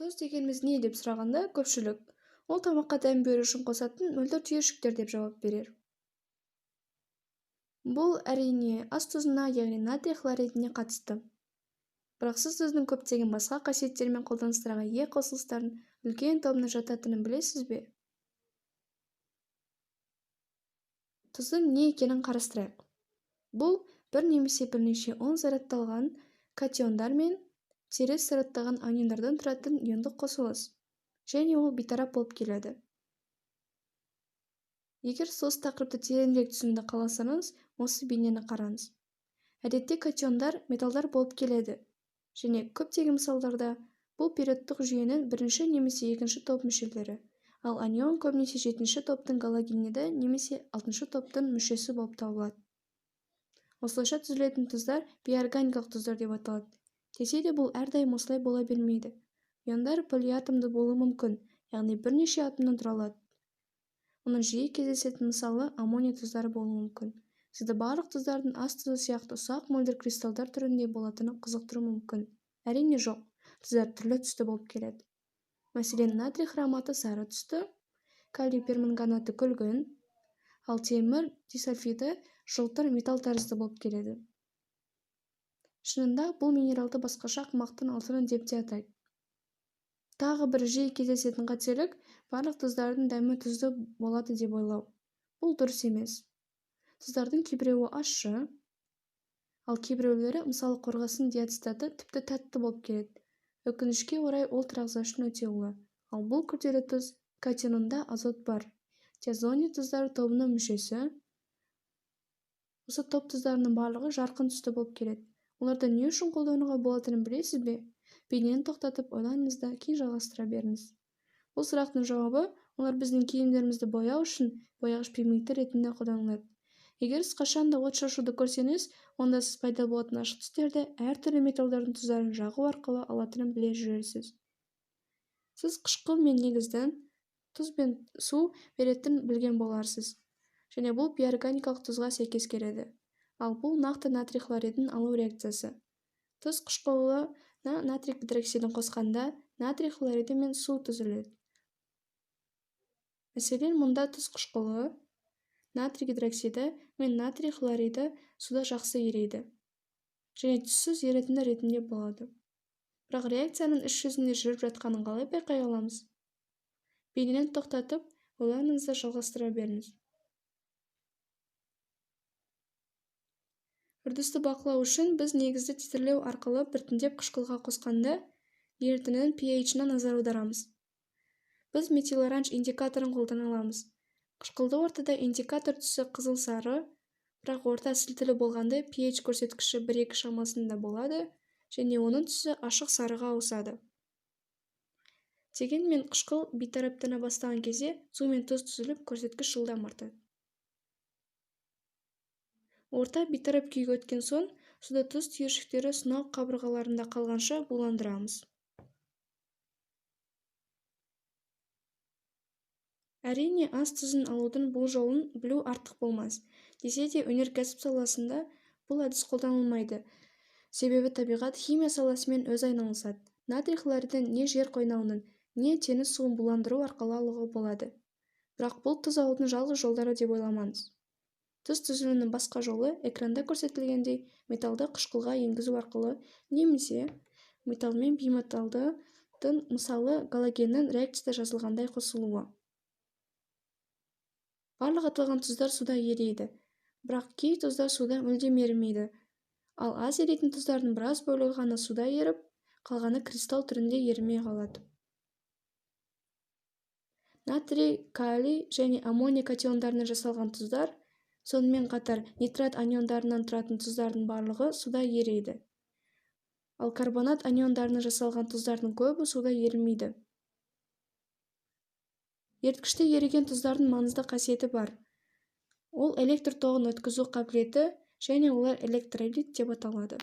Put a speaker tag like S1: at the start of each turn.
S1: Тұз дегеніміз не деп сұрағанда көпшілік ол тамаққа дәм беру үшін қосатын мөлдір түйіршіктер деп жауап берер. Бұл, әрине, ас тұзына, яғни натрий хлоридіне қатысты. Бірақ сіз тұздың көптеген басқа қасиеттер мен қолданыстарға ие қосылыстардың үлкен тобына жататынын білесіз бе? Тұздың не екенін қарастырайық. Бұл бір немесе бірнеше оң зарядталған катиондар мен теріс зарядталған аниондардан тұратын иондық қосылыс, және ол бейтарап болып келеді. Егер сіз осы тақырыпты тереңірек түсінуді қаласаңыз, осы бейнені қараңыз. Әдетте катиондар металдар болып келеді, және көптеген мысалдарда бұл периодтық жүйенің бірінші немесе екінші топ мүшелері, ал анион көбінесе жетінші топтың галогениді немесе алтыншы топтың мүшесі болып табылады. Осылайша түзілетін тұздар бейорганикалық тұздар деп аталады. Десе де бұл әрдайым осылай бола бермейді. Иондар полиатомды болуы мүмкін, яғни бірнеше атомнан тұра алады. Оның жиі кездесетін мысалы аммоний тұздары болуы мүмкін. Сізді барлық тұздардың ас тұзы сияқты ұсақ мөлдір кристалдар түрінде болатыны қызықтыруы мүмкін. Әрине жоқ, тұздар түрлі түсті болып келеді. Мәселен, натрий хроматы сары түсті, калий перманганаты күлгін, ал темір дисульфиді жылтыр металл тәрізді болып келеді. Шынында бұл минералды басқаша ақымақтың алтыны деп те атайды. Тағы бір жиі кездесетін қателік барлық тұздардың дәмі тұзды болады деп ойлау. Бұл дұрыс емес. Тұздардың кейбіреуі ащы, ал кейбіреулері, мысалы қорғасын диацетаты, тіпті тәтті болып келеді. Өкінішке орай ол тірі үшін өте улы. Ал бұл күрделі тұз катионында азот бар. Диазоний тұздары тобының мүшесі. Осы топ тұздарының барлығы жарқын түсті болып келеді. Оларды не үшін қолдануға болатынын білесіз бе? Бейнені тоқтатып ойланыңыз да кейін жалғастыра беріңіз. Бұл сұрақтың жауабы олар біздің киімдерімізді бояу үшін бояғыш пигменті ретінде қолданылады. Егер сіз қашанда от шашуды көрсеңіз, онда сіз пайда болатын ашық түстерді әртүрлі металдардың тұздарын жағу арқылы алатынын біле жүрерсіз. Сіз қышқыл мен негіздің тұз бен су беретінін білген боларсыз. Және бұл бейорганикалық тұзға сәйкес келеді. Ал бұл нақты натрий хлоридін алу реакциясы. Тұз қышқылына натрий гидроксидін қосқанда натрий хлориді мен су түзіледі. Мәселен, мұнда тұз қышқылы, натрий гидроксиді мен натрий хлориді суда жақсы ерейді және түссіз ерітінді ретінде болады. Бірақ реакцияның іс жүзінде жүріп жатқанын қалай байқай аламыз? Бейнені тоқтатып, ойланыңыз да жалғастыра беріңіз. Үрдісті бақылау үшін біз негізді титрлеу арқылы біртіндеп қышқылға қосқанда ерітіндінің pH-на назар аударамыз. Біз метилоранж индикаторын қолдана аламыз. Қышқылды ортада индикатор түсі қызыл-сары, бірақ орта сілтілі болғанда pH көрсеткіші 1,2 шамасында болады және оның түсі ашық сарыға ауысады. Дегенмен қышқыл бейтараптана бастаған кезде су мен тұз түзіліп, көрсеткіш жылдам артады. Орта бейтарап күйге өткен соң, суда тұз түйіршіктері сынау қабырғаларында қалғанша буландырамыз. Әрине, ас тұзын алудың бұл жолын білу артық болмас. Десе де, өнеркәсіп саласында бұл әдіс қолданылмайды. Себебі табиғат химия саласымен өзі айналысады. Натрий хлоридін не жер қойнауының, не теңіз суын буландыру арқылы алуға болады. Бірақ бұл тұз алудың жалғыз жолдары деп ойламаңыз. Тұз түзілуінің басқа жолы экранда көрсетілгендей металды қышқылға енгізу арқылы немесе металл мен бейметалдың, мысалы галогеннің реакцияда жазылғандай қосылуы. Барлық аталған тұздар суда ерейді, бірақ кей тұздар суда мүлдем ерімейді. Ал аз ерейтін тұздардың біраз бөлігі ғана суда еріп, қалғаны кристалл түрінде ерімей қалады. Натрий, калий және аммоний катиондарынан жасалған тұздар, сонымен қатар нитрат аниондарынан тұратын тұздардың барлығы суда ерейді. Ал карбонат аниондарынан жасалған тұздардың көбі суда ерімейді. Еріткіште еріген тұздардың маңызды қасиеті бар. Ол электр тоғын өткізу қабілеті және олар электролит деп аталады.